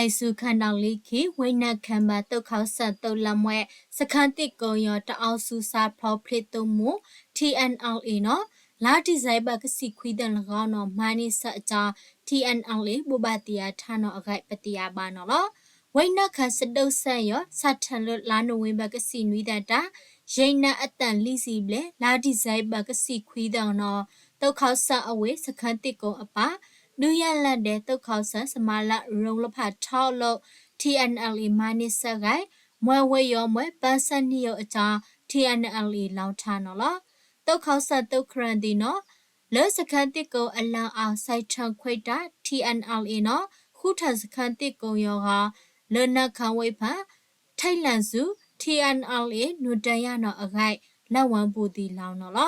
မ့ၢ်ဆူၣ်ခၣ်နီၣ်လံခံ ဝ့ၢ်နၢ်ခၢၣ်ဘၣ် သုးခီၣ်စၢၣ်သုးလၢမွဲ စခန်းသစ်ကုန်း ယီၤ တၢ်အီၣ်ဆူၣ်စးဖျိးဖျ့သိမူ ထံၣ်အဲၣ်အဲၣ်အ့ နီၤ, လါဒံၣ်စဲဘၢၣ် ကဆံခွံသီလၢဂီၤနီၤ မၤန့ၢ်ဆၢအကၠီ ထံၣ်အဲၣ်အဲၣ်အ့ ဘိးဘၣ်တ့ၢ်အါထါနီၤအဂ့ၢ် ပသ့ၣ်ညါဘၣ်နီၤလီၤ. ဝ့ၢ်နၢ်ခၢၣ် စဒိၣ်စၢၣ်ယီၤ စးထီၣ်လၢ လါနိၣ်ဝ့ဘၢၣ် ကဆံနွံသီတၢ် ယံာ်နၢအသၢၣ်လံဆံဘျဲၣ် လါဒံၣ်စဲဘၢၣ် ကဆံခွံသီနီၤ သုးခီၣ်စၢၣ်အဝ့ၢ် စခန်းသစ်ကုန်း အပၢ် ဒုးယၤလၢ်ဒဲး သုးခီၣ်စၢၣ် စမၤလၢရိလဖးထီလီၤ ထံၣ်အဲၣ်အဲၣ်အ့ မၤန့ၢ်ဆၢဂ့ၤ မွဲဝ့ၢ်ယီၤမွဲ ပၢဆၢနံၣ်ယိၤအကၠီ ထံၣ်အဲၣ်အဲၣ်အ့ လီၤထါနီၤလီၤ. သုးခီၣ်စၢၣ်သုးခရၢၣ်သ့ၣ်နီၤ လၢစခန်းသစ်ကုန်း အလၢအီၤ စဲးထၢၣ်ခွဲးတၢ် ထံၣ်အဲၣ်အဲၣ်အ့ နီၤ ဃုထၢၣ် စခန်းသစ်ကုန်း ယီၤဂီၤ လၢနၢ်ခၢၣ်ဝ့ၢ်ဖၢ ထံလၢၣ်စူၤ ထံၣ်အဲၣ်အဲၣ်အ့ နုာ်တၢယၤနီၤအဂ့ၢ် လၢဝဲပူၤသံလီၤနီၤလီၤ.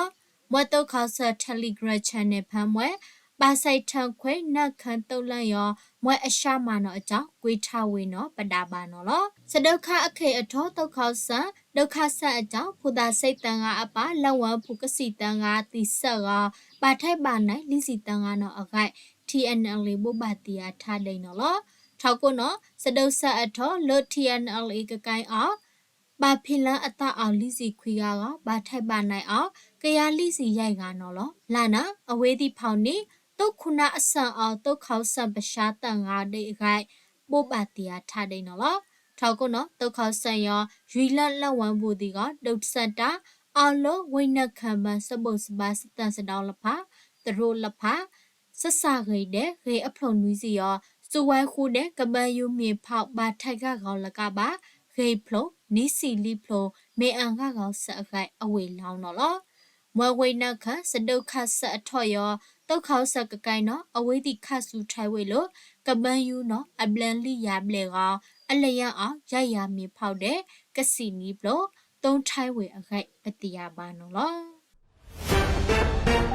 မွဲသုးခီၣ်စၢၣ် Telegram channel ဖၢမွဲ ဘၣ်စဲးထၢၣ်ခွဲး နၢ်ခၢၣ်သုးလၢယီၤ မွဲအဆၢမၤနီၤအကၠီ ကွံာ်ထါဝ့ၤနီၤ ပဒၣ်ဘၣ်နီၤလီၤ. စဒုးခါအခံးအထီ သုးခီၣ်စၢၣ် ဒုးခးစၢၣ်အကၠီ ဖိသၣ်စဲးသၢဂၤအပၢ် လၢဝဲပူၤ ကသံၣ်သၢဂၤသံဆၢဂီၤ ဘၣ်ထဲးဘၣ်နး လံဆံသၢဂၤနီၤအဂ့ၢ် ထံၣ်အဲၣ်အဲၣ်အ့ ဘိးဘၣ်တ့ၢ်အါထါဒဲးနီၤလီၤ. ထီၣ်ခိၣ်နီၤ စဒုးစၢၣ်အထီ လၢထံၣ်အဲၣ်အဲၣ်အ့ ကကဲအီၤ ဘၣ်ဖံးလၢအသးအီၤ လံဆံခွံဂၤဂီၤ ဘၣ်ထဲးဘၣ်နးအီၤ ကယၤလံဆံယဲၢ်ဂၤနီၤလီၤ. လၢ်နၤ အဝ့ၢ်သ့ၣ်ဖီၣ်န့ၢ် သုးခိၣ်နၢ်အဆၢအီၤ သုးခီၣ်စၢၣ်ပၢဆှၢသၢဂၤဒဲးအဂ့ၢ် ဘိးဘၣ်တ့ၢ်အါထါဒဲးနီၤလီၤ. ထီၣ်ခိၣ်နီၤ သုးခီၣ်စၢၣ်ယီၤ ယွံလၢလၢဝဲပူၤသံဂီၤ ဒုးစၢၣ်တၢ် အီၤလၢဝ့ၢ်နၢ်ခၢၣ်ဘၢၣ် စဘိၣ်စဘါ စတၢၣ်စဒီလဖး သရိးလဖး စစၢ်ဂ့ၤဒဲး ဂ့ၤအဖျိနွံဆံယီၤ စူးဝဲဃုဒဲး ကဘၢယူမ့ၢ်ဖီၣ် ဘၣ်ထဲးဂၤဂီၤလၢကဘၣ် ဂ့ၤဖျိ နွံဆံလံဖျိ မ့ၢ်အဂၤဂီၤစၢၤအဂ့ၢ် အဝ့ၢ်လီၤနီၤလီၤ. မွဲဝ့ၢ်နၢ်ခၢၣ် စဒုးခးစၢၣ်အထီယီၤ သုးခီၣ်စၢၣ်ကကဲနီၤ အဝ့ၢ်သ့ၣ်ခးဆူၣ်ထါဝ့ၤလၢ ကဘၢယူနီၤ အဘျၢလံယၤဘျဲၣ်ဂီၤ အလၢယၤအီၤ ယၤယၤမ့ၢ်ဖီၣ်ဒဲး ကဆံးနံၣ်ဖျိ သိထါဝ့ၤအဂ့ၢ် ပသ့ၣ်ညါဘၣ်နီၤလီၤ.